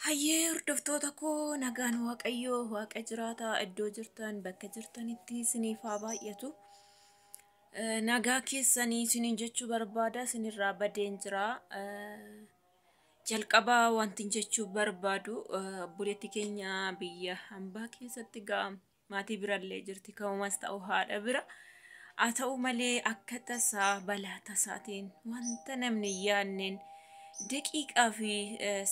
Hayyee hordoftoota koo, nagaan Waaqayyoo Waaqa jiraataa iddoo jirtan bakka jirtanitti isiniif haa baay'atu. Nagaa keessanii isiniin jechuu barbaada, isinirraa badeen jira. Jalqabaa wanti jechuu barbaadu, obboleetti keenya biyya hambaa keessatti gaa maatii birallee jirti, kamumas ta'u haadha bira. Haa ta'u malee akka tasaa balaa tasaatiin wanta namni hin yaadneen daqiiqaa fi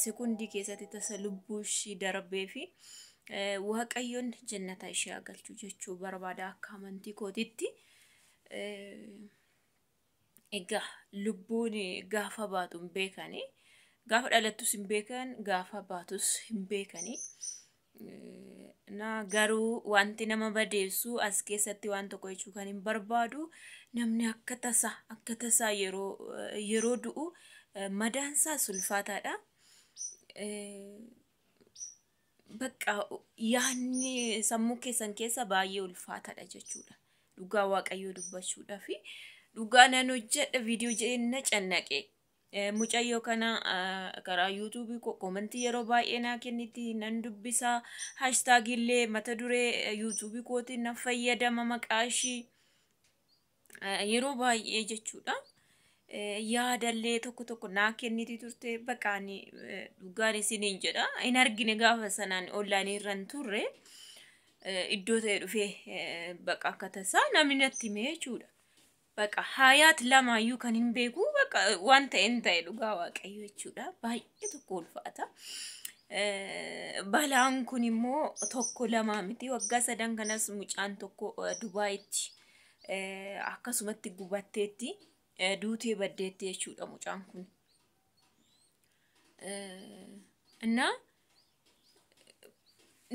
sekundii keessatti tasa lubbuu ishii darbee fi Waaqayyoon jannata ishee haa galchu jechuu barbaada akka amantii kootitti. Egaa lubbuun gaafa baatu hin beekani. Gaafa dhalattus hin beekan, gaafa baatus hin beekani. Na garuu wanti nama badeessu as keessatti waan tokko jechuu kan hin barbaadu, namni akka tasaa yeroo du'u madaansaa ulfaataadha. Bakka yaadni sammuu keessan keessa baay'ee ulfaataadha jechuudha. Dhugaa Waaqayyoo dubbachuudhaaf dhugaa nan hojjedha viidiyoo jedhee na cannaqe. Mucayyoo kana karaa YouTubeii commentii yeroo baay'ee naa kenniti, nan dubbisa. Hashtagii illee mata duree YouTubeii kootiin nan fayyadama maqaa ishii yeroo baay'ee jechuudha. Yaadallee tokko tokko naa kenniti turte. Bakka ani dhugaan isiniin jedha, hin argine gaafa sanaan onlineii irra hin turre. Iddoo ta'e dhufee bakka akka tasaa namni natti hime jechuudha. Bakka hayaat lamaayyuu kan hin beeku, bakka waan ta'e hin ta'e, dhugaa Waaqayyo jechuudha. Baay'ee tokko ulfaata. Balaan kun immoo tokko lamaa miti. Waggaa 3 kanas mucaan tokko Dubaayitti akkasumatti gubatteetti duutee baddeetti jechuudha mucaan kun. Innaa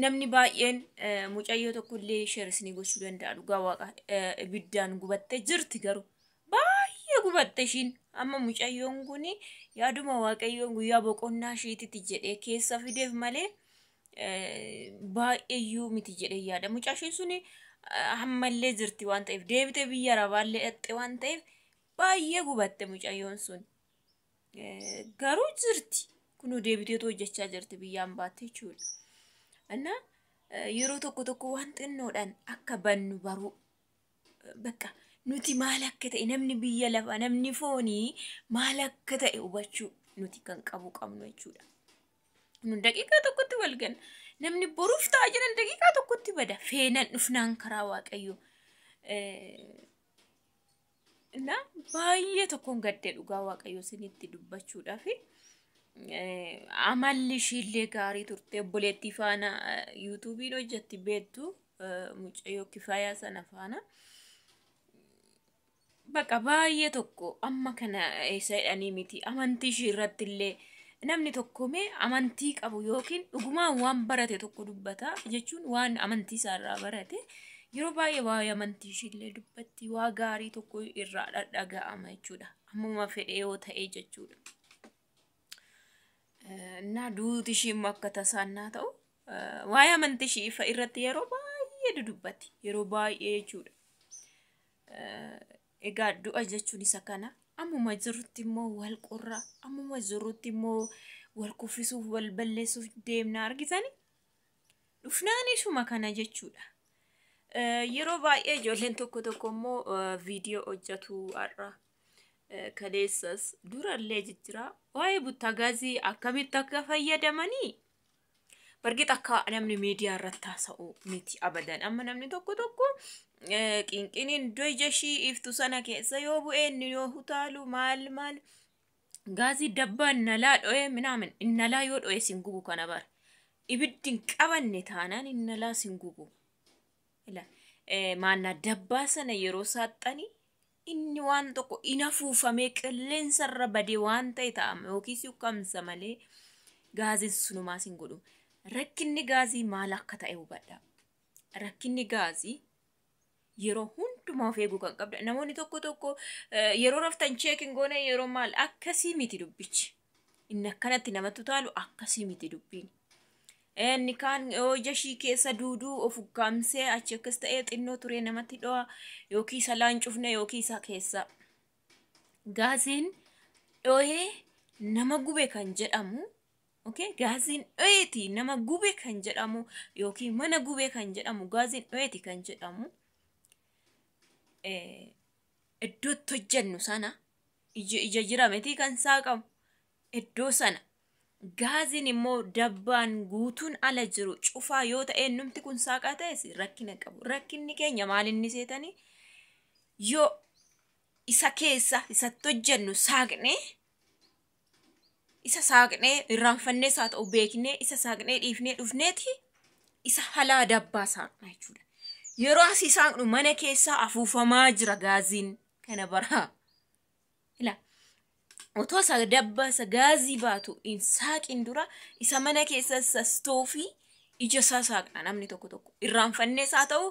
namni baay'een mucayyoo tokkollee share isinii gochuu danda'a, dhugaa Waaqa ibiddaan gubattee jirti, garuu baay'ee gubatte ishiin. Amma mucayyoon kun yaaduma Waaqayyoon guyyaa boqonnaa ishiititti jedhee keessa fideef malee baay'eeyyuu miti jedhee yaada. Mucaa ishiin suni ammallee jirti waan ta'eef, deebitee biyya arabaallee dhaqxe waan ta'eef, baay'ee gubatte mucayyoon sun. Garuu jirti. Kunuu deebiteetu hojjechaa jirti biyyaan baatte jechuudha. Innaa yeroo tokko tokko waan xinnoodhaan akka bannu baruu, bakka nuti maal akka ta'e, namni biyya lafaa, namni foonii maal akka ta'e hubachuu nuti kan qabu qabnu jechuudha. Nu daqiiqaa tokkotti wal ganna. Namni boruuf ta'a jedhan daqiiqaa tokkotti bada. Feenan dhufnaan karaa Waaqayyoo. Innaa baay'ee tokkoon gaddee, dhugaa Waaqayyoo isinitti dubbachuudhaaf. Amalli ishiillee gaarii turte. Obboleettii faana YouTubeiin hojjetti beektu, mucayyoo Kifayaa sana faana. Bakka baay'ee tokko amma kana eessa jedhanii miti, amantii ishii irratti illee namni tokko mee amantii qabu yookiin dhugumaan waan barate tokko dubbata jechuun, waan amantii isaarraa barate yeroo baay'ee waa'ee amantii ishii illee dubbatti, waa gaarii tokko irraa dhaga'ama jechuudha. Ammuma fedhe yoo ta'e jechuudha. Innaa duuti ishii immoo akka tasaan naa ta'u, waa'ee amantii ishii ifa irratti yeroo baay'ee dudubbatti, yeroo baay'ee jechuudha. Egaa du'a jechuun isa kana. Ammuma jirrutti immoo wal qorra, ammuma jirrutti immoo wal kuffisuuf, wal balleessuuf deemna, argitani. Dhufnaan isuma kana jechuudha. Yeroo baay'ee ijoolleen tokko tokko immoo viidiyoo hojjetu har'a. Kaleessas durallee jijjiraa waa'ee buttaagaazii akkamitti akka fayyadamanii bargit akka namni miidiyaa irratti haasa'u miti abadan. Amma namni tokko tokko qinqiniin iddoo ija ishii iftu sana keessa yoo bu'e, inni yoo utaalu, maal maal gaazii dabbaa innalaa dho'ee minaamin innalaa yoo dho'e sin gubu kana bara. Ibiddi hin qabanne taanaan innalaa sin gubu. Maannaa dabbaa sana yeroo saaxanii inni waan tokko in afuufamee qilleensarra badee waan ta'e ta'ama yookiis ukkaamsa malee gaaziin sunumaa sin godhu. Rakkinni gaazii maal akka ta'e hubadha. Rakkinni gaazii yeroo hundumaa of eeguu kan qabda. Namoonni tokko tokko yeroo raftan check hin goone, yeroo maal, akkasii miti dubbichi. Inni akkanatti namatti utaalu akkasii miti dubbiin. Inni kaan yoo ija ishii keessa duuduu of ukkaamsee achi akkas ta'ee xinnoo turee namatti dho'a, yookiin isa laan cufne yookiin isa keessa. Gaaziin dho'ee nama gube kan jedhamu Okay? Gaaziin dho'eeti nama gube kan jedhamu yookiin mana gube kan jedhamu gaaziin dho'eeti kan jedhamu iddootti hojjennu sana ija jira miti kan saaqamu iddoo sana. Gaaziin immoo dabbaan guutuun ala jiru cufaa yoo ta'e numti kun saaqaa ta'es rakkina qabu. Rakkinni keenya maal inni seetanii yoo isa keessa isatti hojjennu saaqnee isa saaqnee irraanfannees haa ta'u beeknee isa saaqnee dhiifnee dhufneeti isa halaa dabbaa saaqna jechuudha. Yeroo asii saaqnu mana keessaa afuufamaa jira gaaziin kana baraa. Ila otoo isa dabbaa isa gaazii baatu hin saaqin dura isa mana keessa isa istoofii ija isaa saaqna namni tokko tokko. Irraanfannees haa ta'u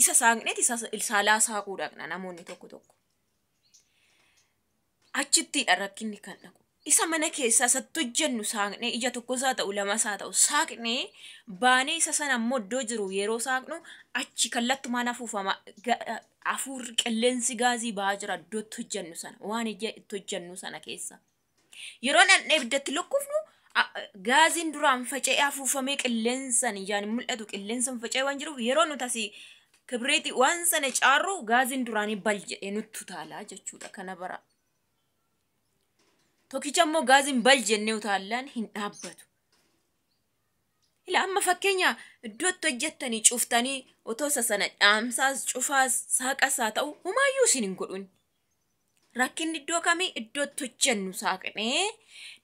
isa saaqneeti isa alaa saaquu dhaqna namoonni tokko tokko. Achittidha rakkinni kan dhaqu. Isa mana keessaa isatti hojjennu saaqnee ija tokkos haa ta'u lamas haa ta'u saaqnee baanee isa sana ammoo iddoo jiru yeroo saaqnu achi kallattumaan afuufama hafuurri qilleensi gaazii ba'aa jira iddoo itti hojjennu sana waan ija itti hojjennu sana keessa. Yeroo dhandhee ibiddatti lukkufnu gaaziin duraan faca'ee afuufamee qilleensaan ijaan hin mul'atu qilleensaan faca'ee waan jiruuf yeroo nuti asii kibriitii waan sana caarru gaaziin duraanii bal jedhee nutti utaalaa jechuudha kana bara. Tokkicha immoo gaaziin bal jennee utaallaan hin dhaabbatu. Ila amma fakkeenya iddoo itti hojjettanii cuftanii otoo isa sana dhaamsaas cufaas saaqas haa ta'u homaayyuu isin hin godhun. Rakkinni iddoo kamii iddoo itti hojjennu saaqnee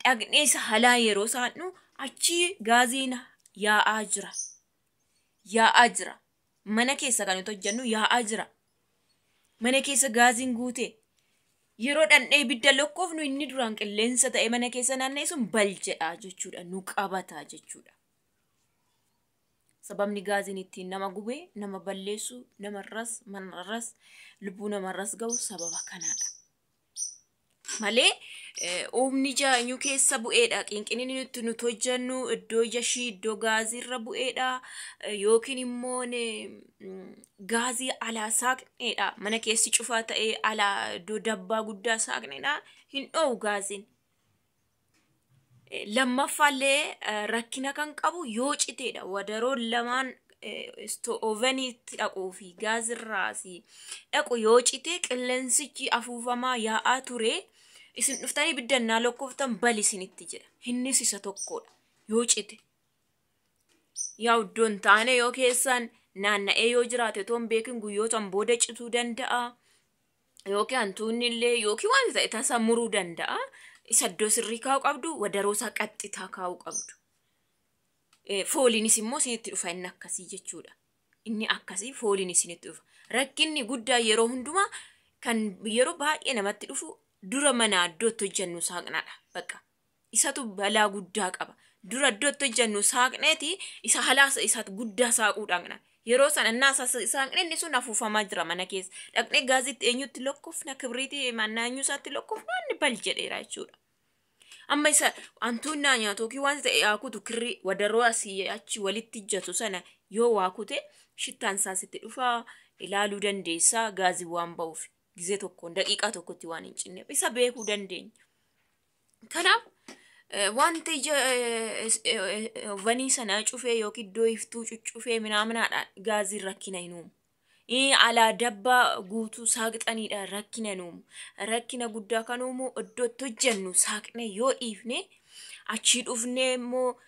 dhaqnee isa halaa yeroo saaqnu achi gaaziin yaa'aa jira. Yaa'aa jira. Mana keessa kan nuti hojjennu yaa'aa jira. Mana keessa gaaziin guute. Yeroo dhandhee ibidda lakkoofnu inni duraan qilleensa ta'e mana keessa naanna'e sun bal jedhaa jechuudha. Nu qabata jechuudha. Sababni gaaziin ittiin nama gubee, nama balleessu, namarras, manarras, lubbuu namarras ga'u sababa kanaadha. Malee humni jaanyuu keessa bu'eedha. Qinqinni nuti nuti hojjennu iddoo yashii iddoo gaaziirra bu'eedha. Yookiin immoo gaazii alaa saaqneedha. Mana keessi cufaa ta'ee alaa iddoo dabbaa guddaa saaqneedha. Hin dho'u gaaziin. Lammaffaallee rakkina kan qabu yoo citeedha. Wadaroon lamaan ooveniitti dhaquu fi gaazirraas dhaqu yoo cite qilleensichi afuufamaa yaa'aa ture. Isin dhuftanii ibiddannaa lakkooftan bali isinitti jedha. Innis isa tokkodha. Yoo cite. Yaa iddoo hin taane yoo keessaan naanna'ee yoo jiraate otoo hin beekin guyyootaan booda cituu danda'a. Yookiin hantuunni illee yookiin waan ta'e tasa muruu danda'a. Isa iddoo sirrii kaa'uu qabdu wadaroo isaa qaxxitaa kaa'uu qabdu. Fooliinis immoo isinitti dhufa inni akkasii jechuudha. Inni akkasii fooliin isinitti dhufa. Rakkinni guddaa yeroo hundumaa kan yeroo baay'ee namatti dhufu dura mana iddoo itti hojjennu saaqnaadha. Bakka isatu balaa guddaa qaba. Dura iddoo itti hojjennu saaqneeti isa halaasa isa guddaa saaquu dhaqna. Yeroo sana innaa saaqne inni sun afuufamaa jira mana keessa. Dhaqnee gaaziitti eenyutti lakkoofna kibriitii mannaa eenyu isaatti lakkoofna inni bal jedheera jechuudha. Amma isa hantuunnaa nyaatu yookiin waan ta'e yaakutu kirrii wadaroo asii achi walitti ijjatu sana yoo waakute shittaan isaa sitti dhufaa ilaaluu dandeessaa gaazii waan ba'uuf. Gizee tokkoon daqiiqaa tokkotti waan hin cinneef isa beekuu dandeenya. Kanaaf wanta ija vanii sana cufee yookiin iddoo iftuu cuccufee minaaminaadhaan gaaziin rakkina hin uumu. Alaa dabbaa guutuu saaqxaniidhaan rakkina hin uumu. Rakkina guddaa kan uumu iddoo itti hojjennu saaqnee yoo dhiifne achii dhufnee immoo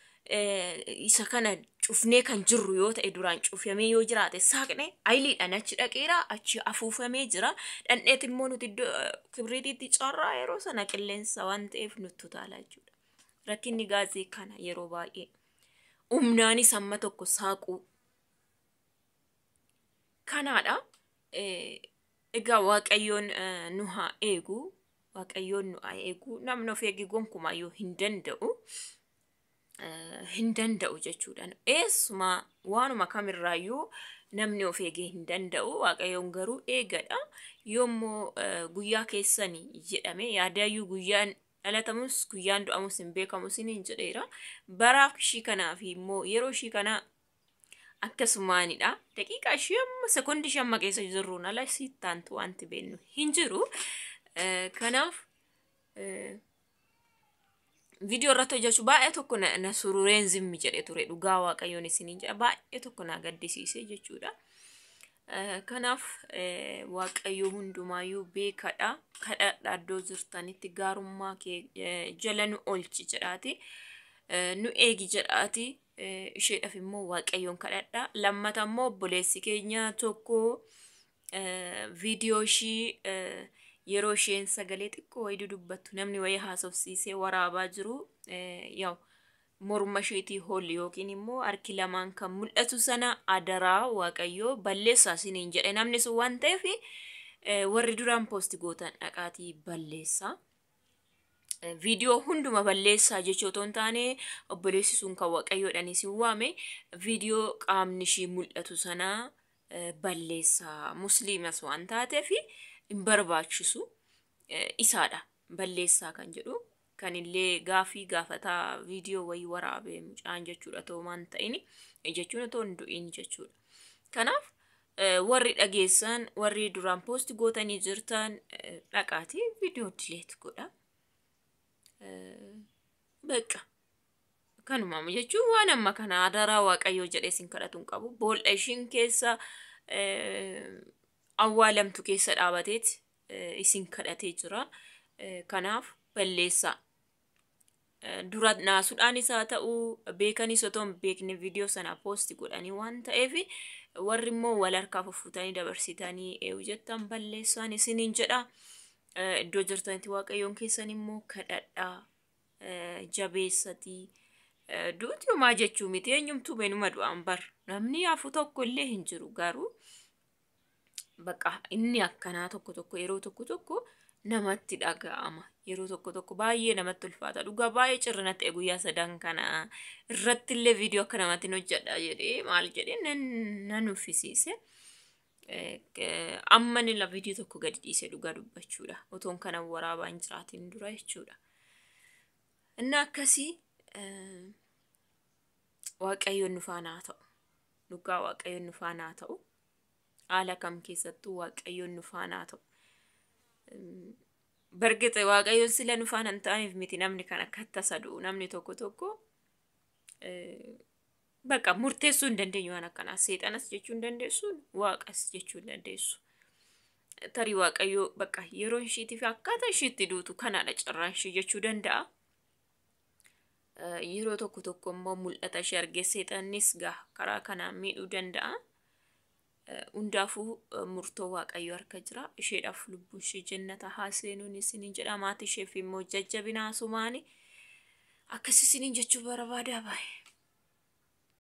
isa kana cufnee kan jirru yoo ta'e duraan cufamee yoo jiraate saaqnee ayiliidhaan achi dhaqeera achi afuufamee jira. Dhandheet immoo nuti iddoo kibriitiitti carraa yeroo sana qilleensa waan ta'eef nutti utaala jechuudha. Rakkinni gaazii kana yeroo baay'ee humnaanis amma tokko saaquu kanaadha. Egaa Waaqayyoon nu haa eegu. Waaqayyoon nu haa eegu. Namni of eegi gonkumaayyuu hin danda'u. Hin danda'u jechuudha. Eessumaa waanuma kamirraayyuu namni of eegee hin danda'u. Waaqayyoon garuu eegadha. Yoommoo guyyaa keessanii jedhame yaadaayyuu guyyaan dhalatamus guyyaan du'amus hin beekamu isiniin jedheera. Baraaf ishii kanaa fi immoo yeroo ishii kanaa akkasumaanidha. Daqiiqaa ishii amma sekoondii ishii amma keessa jirruun ala sittaantu wanti beennu hin jiru. Kanaaf Viidiyoo irratti hojjechuu baay'ee tokko na surureen zimmi jedhe ture, dhugaa Waaqayyoon isiniin jedha, baay'ee tokko na gaddisiise jechuudha. Kanaaf Waaqayyo hundumaayyuu beekadha. Kadhadha iddoo jirtanitti, gaarummaa kee jala nu oolchi jedhaati. Nu eegi jedhaati. Isheedhaaf immoo Waaqayyoon kadhadha. Lammata immoo obboleessi keenya tokko viidiyoo ishii yeroo isheen sagalee xiqqoo wayii dudubbattu namni wayii haasofsiisee waraabaa jiru, yaa'u morma isheetii ol yookiin immoo harki lamaan kan mul'atu sana adaraa Waaqayyoo balleessaa isiniin jedhe namni sun waan ta'eef, warri duraan poosti gootan dhaqaatii balleessaa. Viidiyoo hunduma balleessaa jechuu otoo hin taane, obboleessi sun kan Waaqayyoodhaan isin waame viidiyoo qaamni ishii mul'atu sana balleessaa, musliimas waan taateef hin barbaachisu isaadha balleessaa kan jedhu. Kan illee gaafii gaafataa viidiyoo wayii waraabee mucaan jechuudha, otoo waan ta'in jechuun otoo hin du'in jechuudha. Kanaaf warri dhageessan, warri duraan poosti gootanii jirtan, dhaqaatii viidiyoo delete godha. Beqa kanuma jechuun waan amma kana adaraa Waaqayyoo jedhee isin kadhatu hin qabu. Boolla ishiin keessa awwaalamtu keessa dhaabateet isin kadhatee jira. Kanaaf balleessaa. Dura naasuudhaanis haa ta'u, beekanis otoo hin beekne viidiyoo sana poosti godhanii waan ta'eef, warri immoo wal harkaa fuffuutanii dabarsitanii eewu jettan balleessaan isiniin jedha. Iddoo jirtanitti Waaqayyoon keessan immoo kadhadhaa, jabeessatii. Duuti homaa jechuu miti, eenyumtuu beenuma du'aan bar, namni hafu tokko illee hin jiru, garuu bakka inni akkanaa tokko tokko yeroo tokko tokko namatti dhaga'ama. Yeroo tokko tokko baay'ee namatti ulfaata. Dhugaa baay'ee cirrina ta'e guyyaa sadan kana irratti illee viidiyoo akka namatti hojjedha jedhee maal jedhee nan uffisiise. Amma ni la viidiyoo tokko gadi dhiise dhugaa dubbachuudha. Otoon kana waraabaa hin jiraatin dura jechuudha. Inni akkasii Waaqayyoon nu faana haa ta'u. Dhugaa Waaqayyoon nu faana haa ta'u. Haala kam keessattuu Waaqayyoon nu faana haa ta'u. Bargite Waaqayyoon sila nu faana hin ta'aniif miti namni kan akka tasa du'u, namni tokko tokko bakka murteessuu hin dandeenyu waan akkanaa, seexanas jechuu hin dandeessu, waaqas jechuu hin dandeessu. Tarii Waaqayyoo bakka yeroo ishiitii fi akkaataa ishiitti duutu kanaadha carraan ishii jechuu danda'a. Yeroo tokko tokko immoo mul'ata ishee argee seexannis gaha karaa kanaan miidhuu danda'a. Hundaafuu murtoo Waaqayyoo harka jira. Isheedhaaf lubbuun ishee jannata haa seenuun isiniin jedha. Maatii isheef immoo jajjabina asumaani. Akkas isiniin jechuu barbaadaa baay'ee.